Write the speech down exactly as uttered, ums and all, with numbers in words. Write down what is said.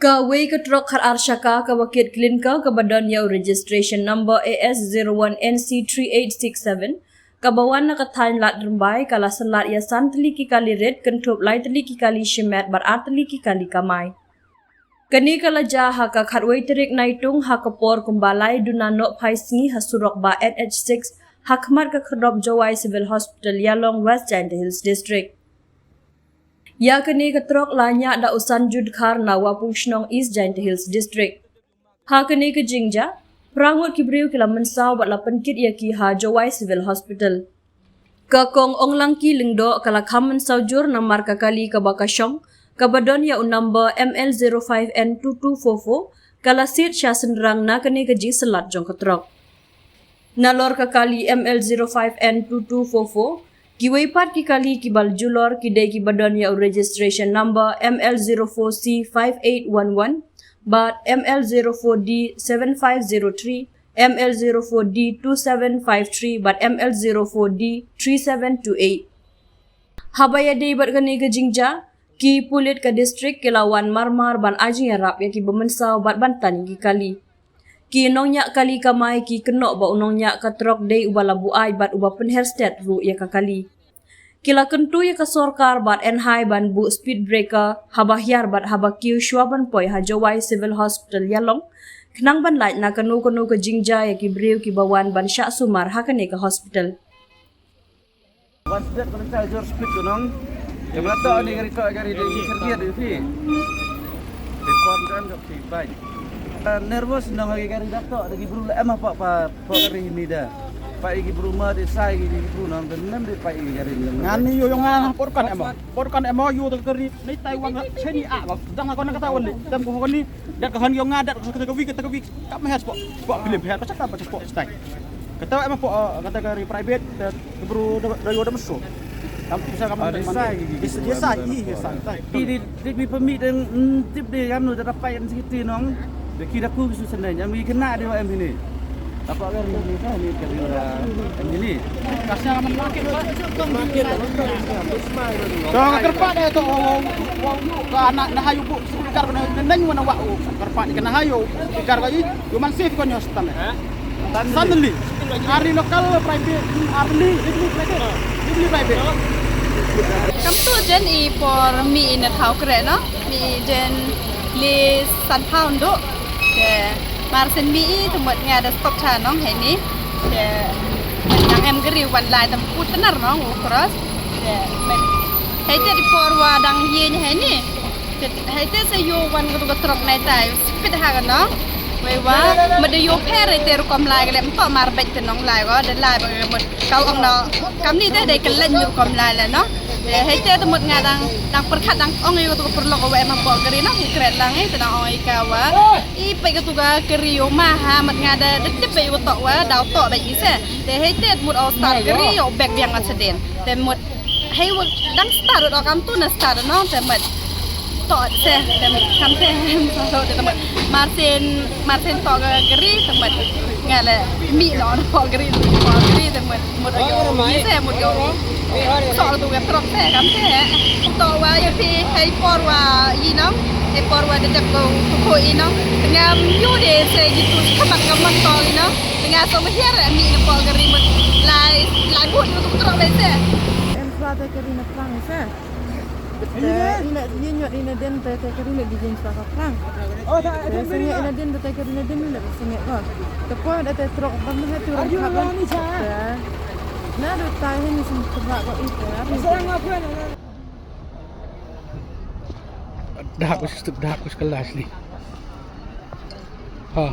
Kawei ka trok khat ar shaka kaba kit klinker kaba don ïa u registration number A S zero one N C three eight six seven, kaba wan na ka thaiñ Lad Rymbai, ka la syllat ïa san tylli ki kali rit, kynthup lai tylli ki kali shimet bad ar tylli ki kali kamai. Kane ka la jia ha ka khatwei tarik Naitung ha ka por kumba lai duna nohphai sngi ha surok ba N H six, ha khmat ka khyrdop Jowai Civil Hospital, Ïalong, West Jaintia Hills District. Ïa kane ka trok la ñiah da u Sanju Dkhar na Wapungshnong, East Jaintia Hills District. Ha kane ka jingjia, phra ngut ki briew ki la mynsaw bad la pynkit ïa ki ha Jowai Civil Hospital. Ka Kong Onglangki Lyngdoh ka la kham mynsaw jur namar ka kali kaba ka shong, kaba don ïa u number M L zero five N two two four four, ka la siat sha synrang na kane ka jingsyllat jong ka trok. Nalor ka kali M L zero five N two two four four, kiwei pat ki kali kiba la julor ki dei kiba don ïa u registration number M L zero four C five eight one one, bad M L zero four D seven five zero three, M L zero four D two seven five three bad M L zero four D three seven two eight. Haba ïadei bad kane ka jingjia, ki pulit ka district ki la wan marmar ban ai jingïarap ïa kiba mynsaw bad ban tan ïa ki kali. Ki nongñiah kali kamai ki kynnoh ba u nongñiah ka trok dei uba la buaid bad uba pynher stet ruh ïa ka kali. Ki la kyntu ïa ka sorkar bad N H A I ban buh speed breaker haba hiar bad haba kiew shuwa ban poi ha Jowai Civil Hospital Ïalong, khnang ban lait na kano kano ka jingjia ïa ki briew kiba wan ban shah sumar ha kane ka hospital. Wan sdet ko na jor speed ko nong. Te ba to ni gari to gari de ni kerja de phi. Te pon kan ko phi bai. Nervous nong agi gari da to de ki bru la em apa pa po gari ni da. Pa igi bru ma de sai igi bru nong de nem de pa igi gari ni. Ngan ni yo yong ngan por kan em. Por kan em yo de gari ni Taiwan seni a. Dang ko na kata wan ni. Tem ko ni. Dat ka han yo nga dat ko kata ka wi kata ka wi. Ka mehes po. Po film her pa chaka pa po stai. Kata em po kata gari private. Bru da da yo da mesu. Kam tu sa kam. Desa i desa i desa. Di di di mi pemi deng tip de kam nu da dapat yang sikit nong. De ki da ku su senai yang mi kena de em ini. Apa kan ini kan ini kan ini. Kasih aman makin. Dong kerpa de tu. Ka anak na hayu bu sekali kar kena neng mana wa. Kerpa ni kena hayu. Kar ka i. Yo man safe ko nyos tane. Suddenly, arli local private, arli, arli private, arli private. Kam tu jen i por mi i na thau kre no, mi jen li san thau ndu. Te mar sen mi i tu mut nga da stop cha nong hei ni. Te nang em gari wan lai tam put tenar nong u cross. Te hei te di por wa dang ye ni hei ni. Hei te sa yo wan ka trok nai tai speed ha ka nong. Wei wa ma da yo pher te rukom lai ka le mto mar bet te nong lai ko de lai ba ka mut kau ong no. Kam ni te de ka len rukom lai le no. Hei te te mut nga dang dang perkhat dang ong yo tu perlok wei ma bol gari no kret lang te dang ong i ka wa i pe ka tu ka kari yo ma ha mat nga da de tip pe yo to wa dau to ba i se. Te hei te mut o star kari yo bek biang accident te mut. Hei wa dang start o kam tu na start no te mat. To se te mat kam te so te mat. Martin Martin to ga gari te mat. Nga le mi no no gari to gari te mat. Mut ga mi se mut ga. So tu ga trok se kam te. To wa ya pi hei por wa i no. Hei por wa de te ko ko i no. Ngam yu de se gitu kamat kamat to i no. Nga so ma hiar mi na por gari mut. Lai lai bu tu trok le se. Em sla te kari na plang se. Te ina yin yot ina den te te kari na di jin sla ka plang. Oh ta te senge ina den te kari na den le senge ko. Te po da te trok ban na tu. Are you wrong ni cha? Na do tai hin sin tra ko i te. Dah aku stuk dah aku sekelas ni. Ha.